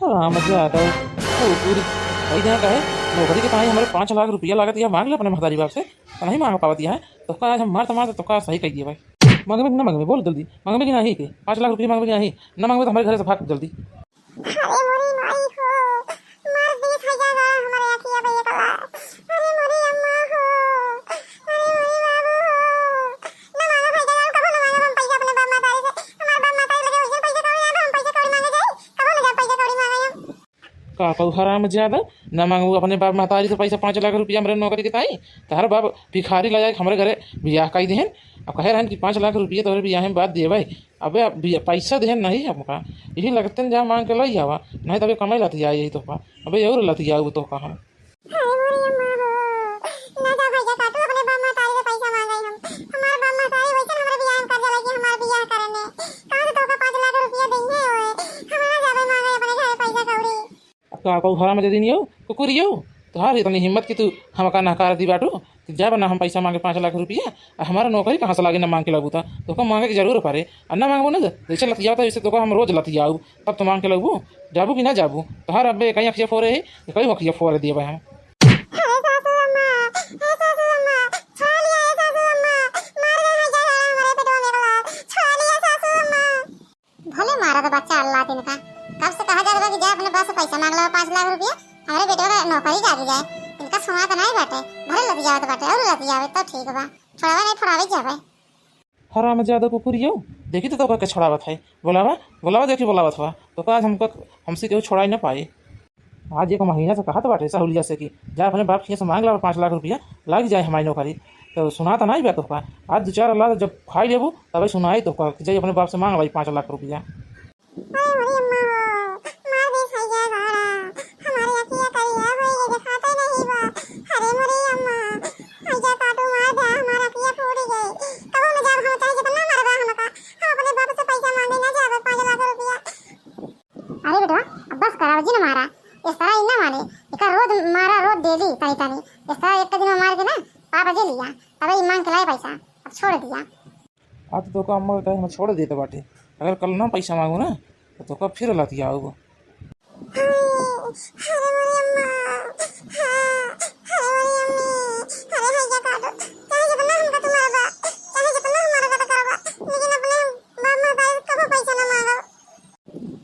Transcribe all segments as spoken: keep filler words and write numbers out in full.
राम जादव, कुकुर, भाई, यहाँ का है? नौकरी के ताई हमारे पाँच लाख रुपया लागत, या मांग ले अपने महतारी बाप से, तो नहीं मांग पावत है। तो का आज हम मार तो मार, तो का सही कहिए भाई। मांगबे कि ना मांगबे, बोल जल्दी, मांगबे कि नहीं के? पाँच लाख रुपया मांगबे कि नहीं? ना मांगबे तो हमारे घर से भाग जल्दी। अरे मोरी माई हो, मार दी भैया गा हमारे अखिया पे एकला। अरे मोरी अम्मा हो, अरे मोरी बाबू हो। ना मांगो भैया गा, कबो ना मांगो हम पैसा अपने बाप महतारी से। हमारे बाप महतारी लगे वैसे पैसा कौड़ी ना, हम पैसा कौड़ी मांगे जाए, कबो ना जाओ पैसा कौड़ी मांगे हम। का कहू हराम ज्यादा, ना मांगू अपने बाप महतारी से पैसा पाँच लाख रुपया हमरे नौकरी के ताई। तहर बाप भिखारी ला जाए हमरे घरे बियाह कई देहन। अब कहे रहन कि पाँच लाख रुपया तोहरे बियाह में बाद देवे। अबे अब बिया-, पैसा देहन नहीं हमका, यही लगते जा मांग के लई आवा, नहीं तबे कमाई लतिया यही तोहका। अबे और लतिया वो तोहका हम। हाय मोरी अम्मा हो, ना जा भैया काटू अपने बाप महतारी से पैसा मांगे हम। हमार बाप महतारी वैसे हमरे बियाह में कर्जा लेके हमार बियाह करने। कहाँ से तोहका पाँच लाख रुपया देंगे ओए? हम ना जाबे मांगे अपने घरे पैसा कौड़ी। अब का कहू हराम जदीन यो, कुकुर यो, तोहार इतनी हिम्मत कि तू हमका नकार दी बाटू कि जाब ना हम पैसा मांगे पाँच लाख रुपया, आ हमारा नौकरी कहाँ से लागे ना मांग के लाबू ता, तोहका मांगे के जरूर पड़े, आ ना मांगबू ना, जैसे लतियावता वैसे तोहका हम रोज लतियाऊ, तब तो मांग के लाबू, जाबू कि ना जाबू, तोहार अबे कहीं अखिया फोरे है, कहीं अखिया फोरे दिए भाई हम। अरे सासू अम्मा, ए सासू अम्मा, छोड़ा लिया, ए सासू अम्मा, मार दे भैया गाड़ा हमारे पेटवा में वाला, छोड़ा लिया सासू अम्मा। भले मारा तो बच्चा अल्लाह दिन का, कब से कहा जात बा कि जा अपने बाप से पैसा मांग लो पाँच लाख रुपया, हमरे बेटवा का नौकरी लागी जाए। इनका सुना तो नहीं बाटे, भले लतियावत बाटे और लतियावे तो ठीक बा, छोड़ावे नहीं छोड़ावे जावे। हराम ज्यादा कुकुरियो, देखी तो तोका के छोड़ावत है, बोलावा, बोलावा, देखी बोलावत हुआ, तो आज हमको, हमसे केहू छोड़ाई ना पाए। आज एक महीना से कहत बाटे सहूलिया से कि जा अपने बाप खिया से मांग ला पाँच लाख रुपया, लाग जाए हमारी नौकरी। तो सुना तो नहीं बा तोका, आज दो चार लाख जब खाई लेबू तबे सुनाई तोका कि जाई अपने बाप से मांग लाई पाँच लाख रुपया। अरे मोरी अम्मा हो, मार दे भैया गाड़ा, हमारी अखिया करिया होई गई, देखाते नहीं बा। अरे मोरी अम्मा, भैया काटू मार दे, हमारा अखिया फूट गई। कबो न जाब हम, चाहे जितना मरबा हमका, हम अपने बाप से पैसा मांगे ना जाबे पाँच लाख रुपया। अरे बेटवा, अब बस करा, जी न मारा, इस तरह ही ना मारे, एका रोज मारा, रोज डेली तनी तनी, इस तरह एक दिन में मार के ना पाप जे लिया, तबे ई मांग के लाए पैसा, अब छोड़ दिया। आज तो तोका अम्मा बताए हम छोड़ देते बाटे, अगर कल ना पैसा मांगू ना तो तोका फिर लतियाउब। हाय, अरे मोरी अम्मा, हाँ, अरे मोरी अम्मी, अरे भैया काटू, चाहे जितना हमका तू मारबा, चाहे जितना हम मारबा तो करबा, लेकिन अपने बाप महतारी से कबो पैसा ना मांगो।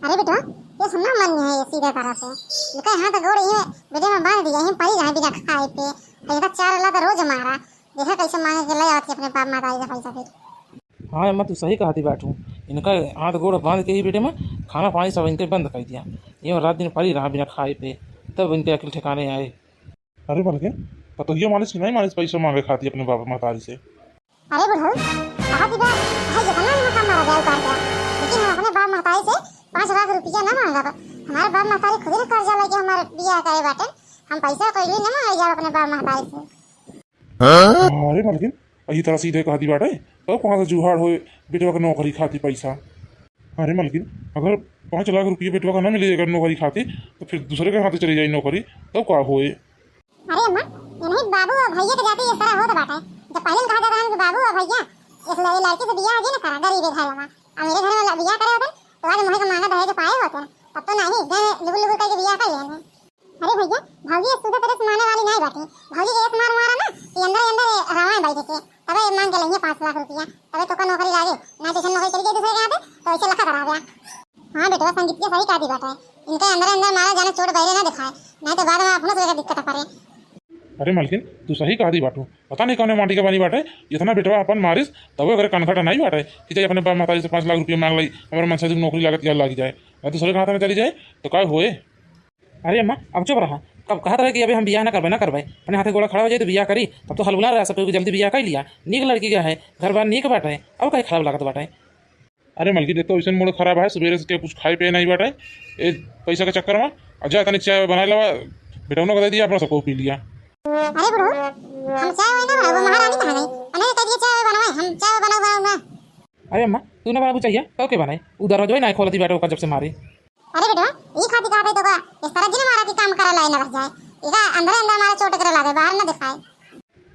अरे बेटवा, ये सुनना मन नहीं है, ये सीधे तरह से। इनका हाथ गोड़ ये बेटे में बांध दिया, यहीं पड़ी रहे बिना खाए पे। और इनका चार अल्लाह तो रोज मारा, देखा कैसे मांगे के ले आती अपने बाप महतारी से पैसा फिर। हाँ अम्मा, तू सही कहती बाटू। इनका हाथ गोड़ बांध के ही बेटे में खाना पानी सब इनके बंद कर दिया। ये रात दिन पड़ी रहा बिना खाए पे, तब इनके अकिल ठिकाने आए। अरे मलकिन, पतोहिया मानिस कि नहीं मानिस पैसा मांगे खाती अपने बाप महतारी से? अरे बुढ़ऊ, कहा कि बा, भाई जितना ही मकान मारा जाए उतार दिया, लेकिन हम अपने बाप महतारी से पाँच लाख रुपया ना मांगब। हमारे बाप महतारी खुद ही कर्जा लेके हमारे बियाह करे बाटे, हम पैसा कोई भी ना मांगे जाब अपने बाप महतारी से। अरे मलकिन, यही तरह सीधे कहती बाटे, तब कहाँ से जुगाड़ होए बेटवा के नौकरी खाती पैसा? अरे मलकिन, अगर पाँच लाख रुपया बेटवा का ना मिले अगर नौकरी खाती, तो फिर दूसरे के हाथे चली जाई नौकरी, तब का होए? अरे अम्मा, इन्हीं बाबू और भैया के जाति इस तरह होत बाटे। जब पहले कहा जाता है कि बाबू और भैया, इस लड़की से बियाह जी न करा, गरीब है घर में। अमीरे घर में बियाह करे होते, तो आज मुँह का मांगा दहेज पाए होते, तब तो नहीं, गए लुगुर लुगुर करके बियाह कर लेंगे। अरे भैया, भौजी ये सीधा तरह से माने वाली नहीं बाटी। भौजी के एक मार मारा ना कि अंदर ही अंदर रवाए बैठ के, तबे मांग के लइहे पाँच लाख रुपया, तबे तोका नौकरी लागे, ना जैसे नौकरी चली गई दूसरे के यहाँ पे, तो ऐसे लखा करा गया। हाँ बेटवा, संगीतिया सही कहती बाटे, इनके अंदर अंदर मारा जाने चोट बहरे ना दिखाए, नहीं तो बाद में अपनों से दिक्कत पड़े। अरे मलकिन, तू सही कहती बाटू, पता नहीं कौने माटी का बनी बाटे, इतना बेटवा अपन मारिस, तबे ओकरे कनखटा नहीं बाटे कि जाई अपने बाप महतारी से पाँच लाख रुपया मांग लाई, हमारे मनसा जी की नौकरी लागत या लागी जाए, ना दूसरे के हाथ में चली जाए, तो का होए? अरे अम्मा, अब चुप रहा। कब कहत रहे कि अबे हम बियाह ना करबे, ना करबे। अपने हाथे गोड़ा खड़ा हो जाए तो बियाह करी। तब तो हलबुला रहा सब कि जल्दी बियाह कर लिया। नीक लड़की का है, घर बार नीक बाटे, अब काहे खराब लागत बाटे? अरे मलकिन, देख तो ऐसन मूड खराब है, सुबेरे से कुछ खाए पिए नहीं बाटे। ए पैसा के चक्कर में, अब जा तनिक चाय बनाए लावा, बेटौनो को दे दिया, अपना सबको पी लिया। अरे बुढ़ऊ, हम चाय वाय ना बनाबो, महारानी कहाँ गई? उन्हें कह दिया चाय वाय बनवाए, हम चाय वाय बनाओ, बनाओ ना। अरे अम्मा, तू ना बनाबू चाहिए, तो के बनाए? उ दरवाजा ही ना खोलती बाटे ओकर जब से मारे। अरे बेटवा, ई खातिर कहा भाई तोका, इस तरह जिन मारा कि काम करा लाए ना रह जाए। इका अंदर अंदर मारा चोट करे लागे, बाहर ना दिखाए।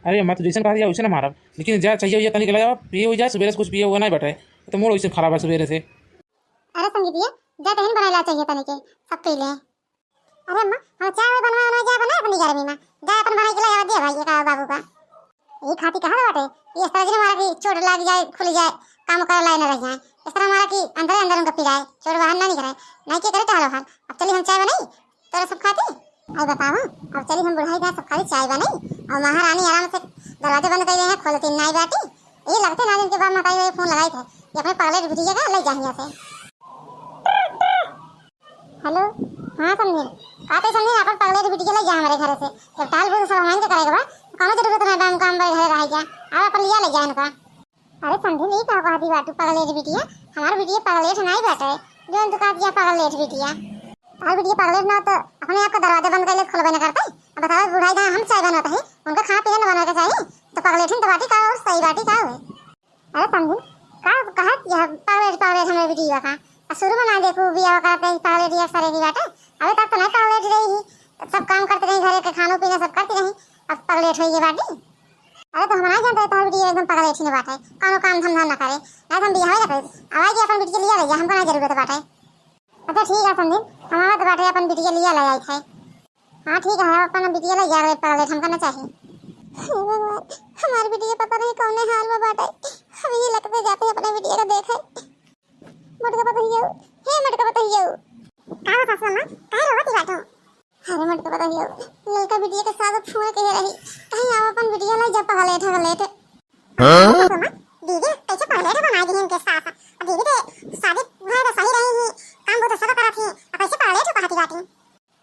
अरे अम्मा, तू जैसन कहा दिया वैसे ना मारब, लेकिन जा चाहिए ये तनिक ले जाओ, पिए हुई जा, सुबेरे से कुछ पिए हुआ नहीं बाटे, तो मूड वैसे खराब है सुबेरे से। अरे संगीतिया, जा तहिन बनाइला चाहिए तनी के, सब पी ले। अरे अम्मा, हम चाय वाय बनवा, बनवा, जा बना अपनी गर्मी में। जा अपन बनाई के ले आवा, दे भाई का बाबू का। ई खाती कहा बाटे, ई इस तरह से मारा कि चोट लाग जाए, खुल जाए, काम करे लाए न रह जाए। इस तरह मारा कि अंदर अंदर उनका पिराए, चोट बाहर ना निकले। नहीं के करे टहलो हाल। अब चली हम चाय बनाई, तोरा सब खाती। अब बताओ, अब चली हम बुढ़ाई दा सब खाती चाय बनाई। और महारानी आराम से दरवाजा बंद कर हैं, खोलती नहीं बाटी। ये लगते ना दिन के बाद मताई फोन लगाई थे, ये अपने पगले बिटिया का ले जा हियां से। हेलो, हाँ समधी, का तो समधी अपन पगलेट बिटिया ले जा हमारे घर से। जब टाल बुल सब हमन के करे के बा, तो कौनो जरूरत नहीं बा हमका हमारे घर रह जा। अब अपन लिया ले जा इनका। अरे समधी, नहीं का कहती बाटू पगलेट बिटिया, हमार बिटिया पगलेट नहीं बाटे, जो तू कहती है पगलेट बिटिया। तार बिटिया पगलेट ना तो अपने आप का दरवाजा बंद कर ले, खोलबे ना करते। अब बताओ बुढ़ाई दा हम चाय बनवाते हैं, उनका खाना पीना न बनवा के चाहिए, तो पगलेट ही तो बाटी का और सही बाटी का हुए। अरे समधी, का कहत यह पगलेट पगलेट हमरे बिटिया का? आ शुरू में ना देखू बियाह करते ही पगलेट या सरे की बाटे। अबे तक तो नहीं पगलेट रही ही, सब काम करते रही, घरे के खानो पीना सब करती रही, अब पगलेट होई गई बाटी। अरे तो हम ना जानते तोहर बिटिया एकदम पगलेट ही ना बाटे, कौनो काम धंधा ना करे, ना तो हम बियाह ना करे। अब आई अपन बिटिया लिया ले जा, हमको ना जरूरत बाटे। अच्छा ठीक है समधी, हम आवत बाटे अपन बिटिया लिया ले आई थे। हाँ ठीक है, अपन बिटिया ले जा रे पगलेट, हमका ना चाही। हे भगवान, हमार बिटिया पता नहीं कौने हाल में बाटे। अब ये लगते जाते अपने बिटिया का देखे। मटका पतोहिया, हे मटका पतोहिया। का हो सासू अम्मा, काहे रोवत बाटू? अरे मटका पतोहिया, ललका बिटिया के साथ फोन कहे रही, कहीं आओ अपन बिटिया ले जा पगलेट, पगलेट। हाँ। सासू अम्मा, दीदी कैसे पगलेट बना दी इनके सास? अब दीदी के शादी भय तो सही रही ही, काम बहुत सब करत ही, अब कैसे पगलेट कहती बाटी?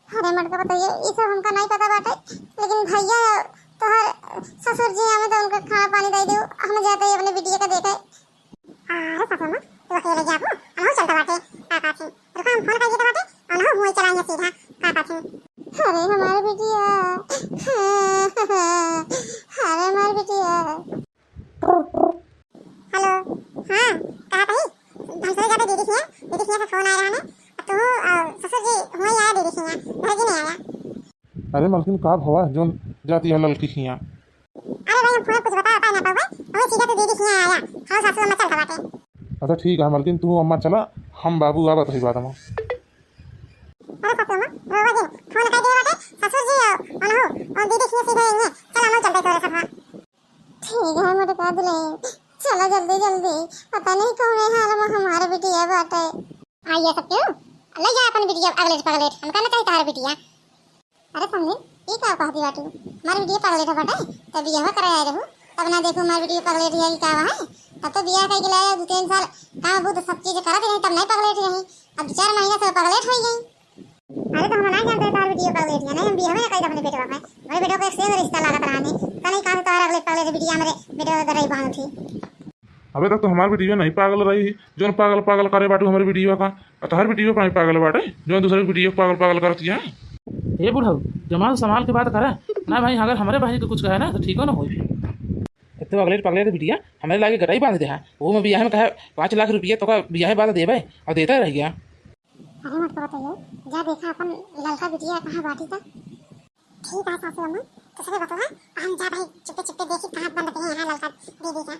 अरे मटका पतोहिया, ई सब हमका नहीं पता बाटे, लेकिन भैया तोहर ससुर जी हमें तो उनका खाना पानी दे दो, हम जाते ही अपने बिटिया का देखे। अरे ससुर माँ, तू अकेले जाबू? हमहू चलता बाटे, का कहत ही? रुका हम फोन कर देते बाटे, हमहू हुए चलाएंगे सीधा, का कहत ही? अरे हमारे बिटिया, अरे हमारे बिटिया। हेलो, हाँ, कहा भाई, हम सोचे जाते दीदी के यहाँ, दीदी के यहाँ से फोन आया रहा ना, तू, अ, ससुर जी हुए आया दीदी के यहाँ, घर जी नहीं आया। अरे मलकिन, का भवा जोन जाती है ललकी के यहाँ? अरे भाई, हम फोन कुछ बता, बता ना पाऊँ, वही सीधा तो दीदी के यहाँ आया, हाँ सासू अम्मा चल बाटे। अच्छा ठीक है मलकिन, तू अम्मा चला, हम बाबू आवत है बाद में। अरे सासू अम्मा, रोवा जिन, फोन कर दिए बाटे, ससुर जी और अनहू, और दीदी के यहाँ सीधा आएंगे, चल हम चलते तोरे साथ। ठीक है मोटका दुल्हन, चला जल्दी जल्दी, पता नहीं कौने हाल में हमार बिटिया बाटे। आ ये सब क्यों? ले जा अपन बिटिया अगलेट पगलेट, हमका ना चाहिए तोहार बिटिया। अरे समधी, ई का कहती बाटू? हमार बिटिया पगलेट बाटे, तब बियाह करे आए रहू, तब ना देखू हमार बिटिया पगलेट है कि का है, तब तो बियाह करके लाया दो तीन साल, काम बूत सब चीज करत रही, तब नहीं पगलेट रही, अब दो चार महीना से पगलेट हो गई। अरे तो हम ना जानते तोहार बिटिया पगलेट है, नहीं हम बियाह ना करी अपने बेटवा का, हमारे बेटवा को एक से रिश्ता लागत रहा नहीं, पता नहीं कहाँ से तोहार अगले पगलेट बिटिया हमारे बेटवा का गरई बांध थी। अबे तक तो हमार बिटिया नहीं पागल रही, जोन पागल पागल करे बाटू हमारे बिटिया का, और तोहार बिटिया का नहीं पागल बाटे, जोन दूसरे बिटिया पागल पागल करती है। ए बुढ़ऊ, जमाल संभाल के बात करा ना भाई, अगर हमरे बहिनी के कुछ कहे ना तो ठीक हो ना होई। इतने पगलेट पगलेट बिटिया हमरे लागे गरई बांध दे है, वो में बियाह में कहे पाँच लाख रुपया तो का बियाह बाद देबे और देता रह गया। अरे मत करो तो ये, जा देखा अपन ललका बिटिया कहाँ बाटी था। ठीक है सासू अम्मा, तो सही बताओ, हाँ, हम जा भाई चुपके चुपके देखी कहाँ बंद गए हैं ललका दीदी का।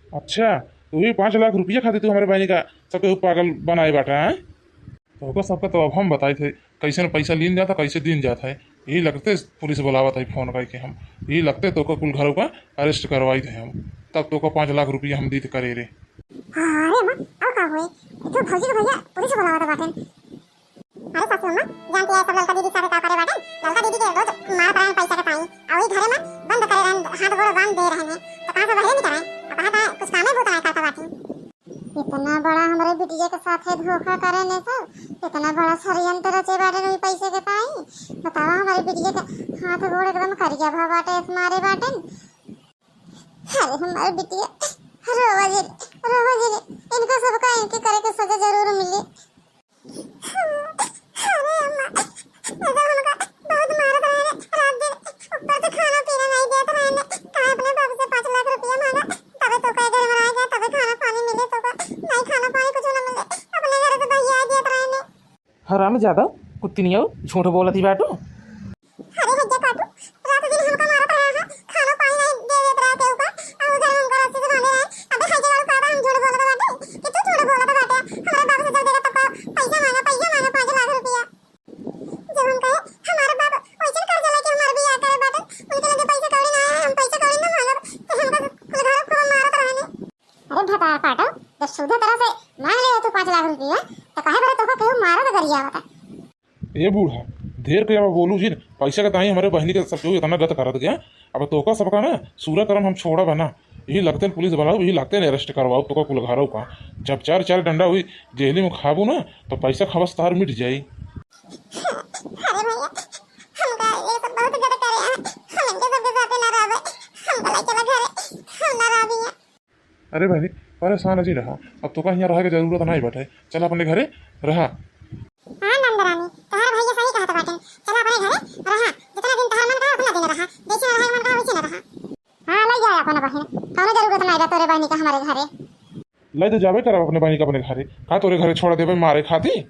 अच्छा, तो ये पाँच लाख रुपया खातिर तू हमारे बहिनी का सबके पागल बनाए बाटा है? तो ओकर सबका तो अब हम बताई थे, कैसे न पैसा लीन जाता, कैसे दीन जाता है। यही लगते पुलिस बुलावत है फोन करके हम, यही लगते तो ओकर कुल घरों का अरेस्ट करवाई थे हम, तब तो ओकर पाँच लाख रुपया हम दीत करे रे। हाँ, अरे अम्मा, अब का हुए? तो भौजी के भैया पुलिस बुलावत बाटे। अरे सासू अम्मा, जानती है सब ललका दीदी साथे का करे बाटे? ललका दीदी के रोज मारत रहन पैसा के पाई, और वही घरे में बंद करे रहन, हाथ गोड़ बांध दे रहन है, तो कहाँ से बाहर निकल आए? अब कहा था कुछ कामे भूत आए करता बाटी। इतना बड़ा हमारे बिटिया के साथे धोखा करे ने सब, इतना बड़ा षड्यंत्र रचे बाटे वही पैसे के पाई। बतावा हमारे बिटिया के हाथ गोड़ एकदम करिया भा बाटे, इस मारे बाटे। अरे हमारे बिटिया, रोवा जिन, रोवा जिन, इनको सबका इनके करे के सजा जरूर मिले। अरे अम्मा, ये तो हमका बहुत मारत रहे ने, रात दिन ऊपर से खाना पीना नहीं देत रहे ने। काहे अपने बाबू से पाँच लाख रुपया मांगा, तबे तो कहे घर में आए गए, तबे खाना पानी मिले, तो का नहीं खाना पानी कुछ ना मिले, अपने घर से भैया देत रहे ने। हरामजादा, कुत्ती नहीं आओ, झूठ बोलत ही बाटू। अरे भैया काटू, रात दिन हमका मारत रहा है, खानो पानी नहीं दे देत रहा केहू का, और घर में हमका रस्सी से बांधे रहे। अबे हाय जगह का हम झूठ बोलत बाटे कि तू झूठ बोलत बाटे। हमारे बाबू से जब देखा तब का पैसा मांगा, पिया, तो काहे बरे तोका केहू मारत गरियावत है? ए बूढ़ा, ढेर के अब बोलू जिन, पैसा के ताई हमरे बहिनी के सब केहू इतना गत करत गया। अब तोका सबका ना सूरा करम हम छोड़ा बना, यही लगते पुलिस बनाऊ, यही लगते अरेस्ट करवाऊ तोका कुल घरों का। जब चार चार डंडा हुई जेहली में खाबू ना, तो पैसा खबस तार मिट जाई। अरे भैया, हमका ये सब बहुत गलत करे हैं, हम इनके सबके साथे ना रहबे, हमका ले चला घरे, हम ना रहबी है। अरे बहनी, परेशान जी रहा, अब तोका यहाँ रहे के जरूरत नहीं बैठे, चल अपने घरे रहा। हाँ नंद रानी, तोहर भैया सही कहत बाटे, चल अपने घरे रहा, जितना दिन तोहर मन कहा उतना दिन रहा, जैसे ना रहे मन कहा वैसे ना रहा। हाँ, ले जाए अपन बहिन, कौनो जरूरत नहीं बा तोरे बहिनी का हमारे घरे। ले तो जाबे करब अपने बहिनी का अपने घरे, का तोरे घरे छोड़ देबे मारे खाती?